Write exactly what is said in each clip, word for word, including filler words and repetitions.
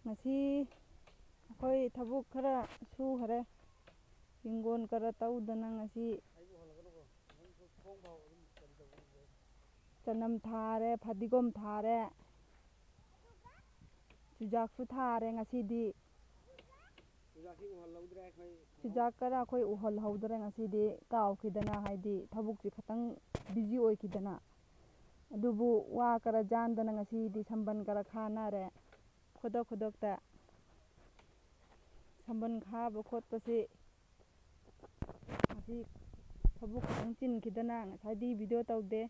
ꯉꯁꯤ ꯑꯩꯈꯣꯏ ꯊꯕꯛ ꯈꯔ ꯁꯨꯈꯔꯦ꯫ ꯍꯤꯡꯒꯣꯜ ꯈꯔ ꯇꯧꯗꯅ ꯉꯁꯤ ꯆꯅꯝ ꯊꯥꯔꯦ, ꯐꯗꯤꯒꯣꯝ ꯊꯥꯔꯦ, ꯆꯨꯖꯥꯛꯁꯨ ꯊꯥꯔꯦ ꯉꯁꯤꯗꯤ꯫ ꯆꯨꯖꯥꯛꯁꯤ ꯎꯍꯜꯍꯧꯗ꯭ꯔꯦ ꯑꯩꯈꯣꯏ꯫ ꯆꯨꯖꯥꯛ ꯈꯔ ꯑꯩꯈꯣꯏ ꯎꯍꯜꯍꯧꯗ꯭ꯔꯦ ꯉꯁꯤꯗꯤ, ꯀꯥꯎꯈꯤꯗꯅ, ꯍꯥꯏꯗꯤ ꯊꯕꯛꯁꯤ ꯈꯤꯇꯪ ꯕꯤꯖꯤ ꯑꯣꯏꯈꯤꯗꯅ꯫ ꯑꯗꯨꯕꯨ ꯋꯥ ꯈꯔ ꯌꯥꯟꯗꯅ ꯉꯁꯤꯗꯤ ꯁꯝꯕꯜ ꯈꯔ ꯈꯥꯅꯔꯦ꯫ ꯈꯨꯗꯛ ꯈꯨꯗꯛꯇ ꯁꯝꯕꯜ ꯈꯥꯕ ꯈꯣꯠꯄꯁꯤ ꯉꯁꯤ ꯊꯕꯛ ꯈꯤꯇꯪ ꯆꯤꯟꯈꯤꯗꯅ ꯉꯁꯥꯏꯗꯤ ꯚꯤꯗꯤꯑꯣ ꯇꯧꯗꯦ꯫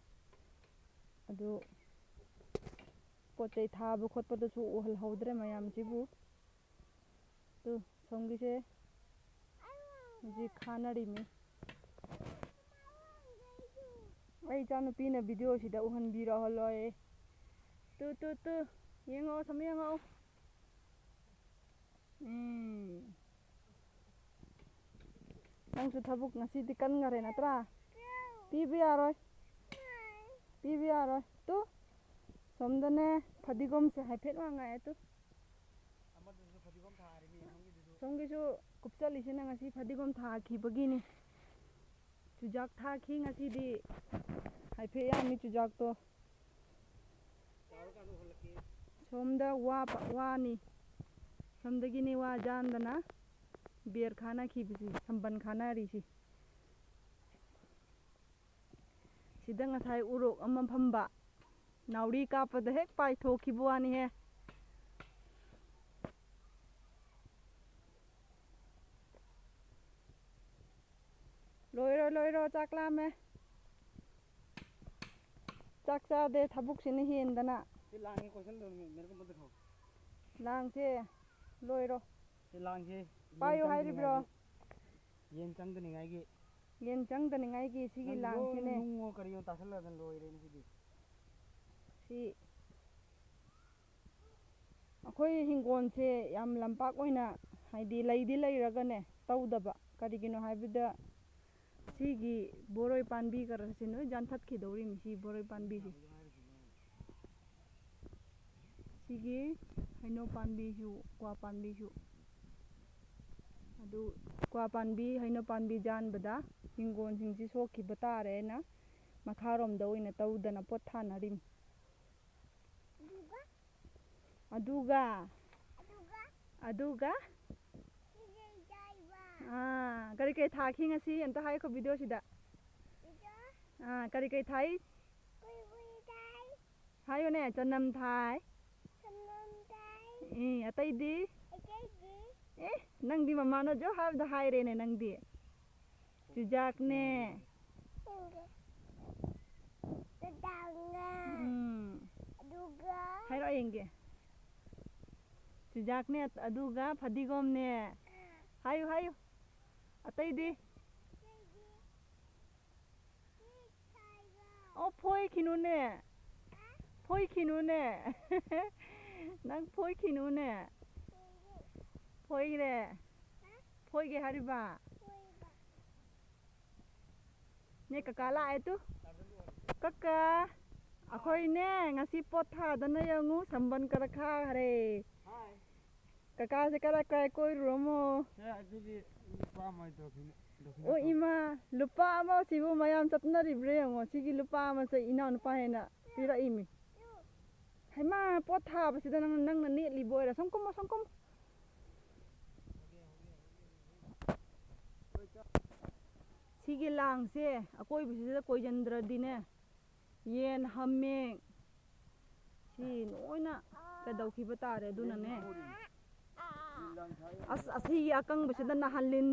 ꯑꯗꯨ ꯄꯣꯠ ꯆꯩ ꯊꯥꯕ ꯈꯣꯠꯄꯗꯁꯨ ꯎꯍꯜꯍꯧꯗ꯭ꯔꯦ ꯃꯌꯥꯝꯁꯤꯕꯨ꯫ ꯇꯨ, ꯁꯣꯝꯒꯤꯁꯦ ꯍꯧꯖꯤꯛ ꯈꯥꯅꯔꯤꯃꯤ꯫ ꯑꯩ ꯏꯆꯥꯅꯨꯄꯤꯅ ꯚꯤꯗꯤꯑꯣꯁꯤꯗ ꯎꯍꯟꯕꯤꯔꯛꯍꯜꯂꯣꯏ꯫ ꯇꯨ, ꯇꯨ, ꯇꯨ, ꯌꯦꯡꯉꯛꯑꯣ, ꯁꯝ ꯌꯦꯡꯉꯛꯑꯣ꯫ ꯎꯝ꯫ ꯅꯪꯁꯨ ꯊꯕꯛ ꯉꯁꯤꯗꯤ ꯀꯟꯈꯔꯦ ꯅꯠꯇ꯭ꯔꯥ? ꯄꯤꯕ ꯌꯥꯔꯣꯏ꯫ ꯄꯤꯕ ꯌꯥꯔꯣꯏ꯫ ꯇꯨ, ꯁꯣꯝꯗꯅꯦ ꯐꯗꯤꯒꯣꯝꯁꯦ ꯍꯥꯏꯐꯦꯠ ꯋꯥꯡꯉꯛꯑꯦ ꯇꯨ꯫ ꯑꯃꯗꯨꯁꯨ ꯐꯗꯤꯒꯣꯝ ꯊꯥꯔꯤꯃꯤ, ꯑꯁꯣꯝꯒꯤꯗꯨꯁꯨ꯫ ꯁꯣꯝꯒꯤꯁꯨ ꯀꯨꯞꯆꯜꯂꯤꯁꯤꯅ ꯉꯁꯤ ꯐꯗꯤꯒꯣꯝ ꯊꯥꯈꯤꯕꯒꯤꯅꯤ꯫ ꯆꯨꯖꯥꯛ ꯊꯥꯈꯤ ꯉꯁꯤꯗꯤ꯫ ꯍꯥꯏꯐꯦꯠ ꯌꯥꯝꯃꯤ ꯆꯨꯖꯥꯛꯇꯣ꯫ ꯆꯥꯎꯔꯀꯥꯟꯗ ꯎꯍꯜꯂꯛꯀꯦ꯫ ꯁꯣꯝꯗ ꯋꯥ ꯄ-, ꯋꯥꯅꯤ꯫ ꯁꯣꯝꯗꯒꯤꯅꯤ ꯋꯥ ꯌꯥꯟꯗꯅ ꯕꯦꯔ ꯈꯥꯅꯈꯤꯕꯁꯤ, ꯁꯝꯕꯜ ꯈꯥꯅꯔꯤꯁꯤ꯫ ꯁꯤꯗ ꯉꯁꯥꯏ ꯎꯔꯣꯛ ꯑꯃ ꯐꯝꯕ, ꯅꯥꯎꯔꯤ ꯀꯥꯞꯄꯗ ꯍꯦꯛ ꯄꯥꯏꯊꯣꯛꯈꯤꯕ ꯋꯥꯅꯤꯍꯦ꯫ ꯂꯣꯏꯔꯣ, ꯂꯣꯏꯔꯣ, ꯆꯥꯛ ꯂꯥꯝꯃꯦ꯫ ꯆꯥꯛ ꯆꯥꯗꯦ, ꯊꯕꯛꯁꯤꯅ ꯍꯦꯟꯗꯅ꯫ ꯁꯤ ꯂꯥꯡꯉꯦ, ꯀꯣꯏꯁꯜ ꯇꯧꯔꯤꯃꯤ, ꯃꯦꯔ ꯀꯣ ꯃꯠ ꯗꯤꯈꯥꯎ꯫ ꯂꯥꯡꯁꯦ ꯂꯣꯏꯔꯣ꯫ ꯁꯤ ꯂꯥꯡꯁꯦ ꯌꯦꯟ ꯄꯥꯏꯌꯨ ꯍꯥꯏꯔꯤꯕ꯭ꯔꯣ? ꯆꯪꯗꯅꯤꯡꯉꯥꯏꯒꯤ, ꯌꯦꯟ ꯆꯪꯗꯅꯤꯡꯉꯥꯏꯒꯤ꯫ ꯌꯦꯟ ꯆꯪꯗꯅꯤꯡꯉꯥꯏꯒꯤ ꯁꯤꯒꯤ ꯅꯪ ꯂꯣꯏꯅ ꯂꯥꯡꯁꯤꯅꯦ꯫ ꯅꯨꯡꯉꯣ ꯀꯔꯤꯌꯣ ꯇꯥꯁꯜꯂꯗꯅ ꯂꯣꯏꯔꯦ ꯉꯁꯤꯗꯤ꯫ ꯁꯤ ꯑꯩꯈꯣꯏ ꯍꯤꯡꯒꯣꯜꯁꯦ ꯌꯥꯝ ꯂꯝꯄꯥꯛ ꯑꯣꯏꯅ, ꯍꯥꯏꯗꯤ ꯂꯩꯗꯤ ꯂꯩꯔꯒꯅꯦ ꯇꯧꯗꯕ꯫ ꯀꯔꯤꯒꯤꯅꯣ ꯍꯥꯏꯕꯗ ꯁꯤꯒꯤ ꯕꯣꯔꯣꯏ ꯄꯥꯝꯕꯤ ꯈꯔꯁꯦ ꯂꯣꯏ ꯌꯥꯟꯊꯠꯈꯤꯗꯧꯔꯤꯅꯤ, ꯁꯤ ꯕꯣꯔꯣꯏ ꯄꯥꯝꯕꯤꯁꯦ꯫ ꯁꯤꯒꯤ ꯍꯩꯅꯧ ꯄꯥꯝꯕꯤꯁꯨ, ꯀ꯭ꯋꯥ ꯄꯥꯝꯕꯤꯁꯨ, ꯑꯗꯨ ꯀ꯭ꯋꯥ ꯄꯥꯝꯕꯤ, ꯍꯩꯅꯧ ꯄꯥꯝꯕꯤ ꯌꯥꯟꯕꯗ ꯍꯤꯡꯒꯣꯜꯁꯤꯡꯁꯤ ꯁꯣꯛꯈꯤꯕ ꯇꯥꯔꯦꯅ ꯃꯈꯥꯔꯣꯝꯗ ꯑꯣꯏꯅ ꯇꯧꯗꯅ ꯄꯣꯠ ꯊꯥꯅꯔꯤꯃꯤ꯫ ꯑꯗꯨꯒ ꯑꯗꯨꯒ, ꯑꯗꯨꯒ? ꯑꯥ, ꯀꯔꯤ ꯀꯔꯤ ꯊꯥꯈꯤ ꯉꯁꯤ? ꯑꯝꯇ ꯍꯥꯏꯈꯣ ꯚꯤꯗꯤꯑꯣꯁꯤꯗ꯫ ꯑꯥ, ꯀꯔꯤ ꯀꯔꯤ ꯊꯥꯏ? ꯍꯥꯏꯌꯨꯅꯦ, ꯆꯅꯝ ꯊꯥꯏ꯫ ꯑꯦ, ꯑꯇꯩꯗꯤ? ꯑꯦ, ꯅꯪꯗꯤ ꯃꯃꯥꯅ ꯖꯣ ꯍꯥꯏꯕꯗ ꯍꯥꯏꯔꯦꯅꯦ ꯅꯪꯗꯤ꯫ ꯆꯨꯖꯥꯛꯅꯦ꯫ ꯎꯝ꯫ ꯍꯥꯏꯔꯛꯑꯣ ꯌꯦꯡꯒꯦ꯫ ꯆꯨꯖꯥꯛꯅꯦ, ꯑꯗꯨꯒ ꯐꯗꯤꯒꯣꯝꯅꯦ꯫ ꯍꯥꯏꯌꯨ, ꯍꯥꯏꯌꯨ꯫ ꯑꯇꯩꯗꯤ? ꯑꯣ, ꯐꯣꯏꯈꯤꯅꯨꯅꯦ꯫ ꯐꯣꯏꯈꯤꯅꯨꯅꯦ꯫ ꯅꯪ ꯐꯣꯏꯈꯤꯅꯨꯅꯦ꯫ ꯐꯣꯏꯔꯦ꯫ ꯐꯣꯏꯒꯦ ꯍꯥꯏꯔꯤꯕ? ꯅꯦ ꯀꯀꯥ ꯂꯥꯛꯑꯦ ꯇꯨ꯫ ꯀꯀꯥ, ꯑꯩꯈꯣꯏꯅꯦ ꯉꯁꯤ ꯄꯣꯠ ꯊꯥꯗꯅ ꯌꯦꯡꯉꯨ, ꯁꯝꯕꯟ ꯀꯔ ꯈꯥꯈ꯭ꯔꯦ꯫ ꯀꯀꯥꯁꯦ ꯀꯔꯥꯏ ꯀꯔꯥꯏ ꯀꯣꯏꯔꯨꯔꯃꯣ? ꯁꯦ, ꯑꯗꯨꯗꯤ ꯂꯨꯄꯥ ꯑꯃ ꯗꯣꯈꯤꯅ, ꯗꯣꯈꯤꯅ ꯑꯣ ꯇꯧ꯫ ꯏꯃꯥ, ꯂꯨꯄꯥ ꯑꯃ ꯁꯤꯕꯨ ꯃꯌꯥꯝ ꯆꯠꯅꯔꯤꯕ꯭ꯔꯥ ꯌꯦꯡꯉꯣ꯫ ꯁꯤꯒꯤ ꯂꯨꯄꯥ ꯑꯃꯁꯦ ꯏꯅꯥꯎꯅꯨꯄꯥ ꯍꯦꯟꯅ ꯄꯤꯔꯛꯏꯃꯤ꯫ ꯍꯩꯃꯥ, ꯄꯣꯠ ꯊꯥꯕꯁꯤꯗ ꯅꯪ, ꯅꯪꯅ ꯅꯦꯠꯂꯤꯕ ꯑꯣꯏꯔꯦ꯫ ꯁꯨꯝ ꯀꯨꯝꯃꯣ, ꯁꯨꯝ ꯀꯨꯝꯃꯣ꯫ ꯁꯤꯒꯤ ꯂꯥꯡꯁꯦ ꯑꯀꯣꯏꯕꯁꯤꯗ ꯀꯣꯏꯁꯤꯟꯗ꯭ꯔꯗꯤꯅꯦ, ꯌꯦꯟ, ꯍꯥꯃꯦꯡ, ꯁꯤ ꯂꯣꯏꯅ ꯀꯩꯗꯧꯈꯤꯕ ꯇꯥꯔꯦ꯫ ꯑꯗꯨꯅꯅꯦ, ꯑꯁ, ꯑꯁꯤꯒꯤ ꯑꯀꯪꯕꯁꯤꯗ ꯅꯍꯥꯟ ꯂꯤꯟ